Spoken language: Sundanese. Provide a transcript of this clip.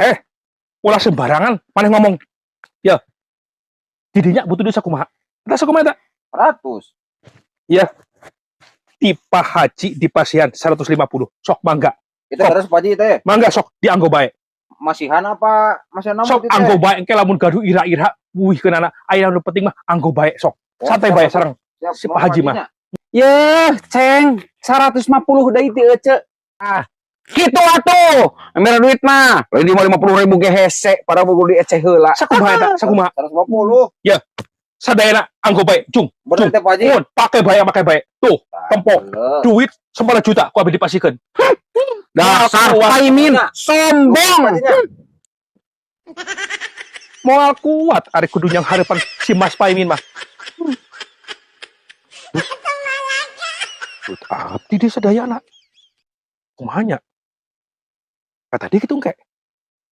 Eh, ulah sembarangan maneh ngomong. Ya. Didinya butuh duit sakumaha? Eta sakumaha eta? 100. Ti Pak Haji dipasihan 150. Sok mangga. Itu terus, Pak Haji teh. Mangga, sok dianggo bae. Masihan apa masihan nomor Sok itu teh? Anggo bae, engke lamun gaduh ira-ira wuih keunana. Aya nu penting mah anggo bae sok. Oh, Santai siap, bae siap. Sareng Siap, si Pak Haji mah. Hajinya. Yeuh, Ceng, 150 deui ti Ece. Ah, kitu atuh. Mere duit mah. Lain di mah 50 ribu ge hese, para buku di ece heula. Sakumaha eta? Sakumaha? 150. Sadayana anggo bae, cung. Bener teh, Pak Haji. Mun pake bae, pake bae. Tuh, tempo. Bener. Duit 9 juta ku abi dipasihkeun. Dasar Kuat. Paimin sombong. Pak Hajinya. Moal kuat ari kudu yang harapan si Mas Paimin mah. Duit abdi di sadayana. Kumaha nya? Kata dia gitu engke.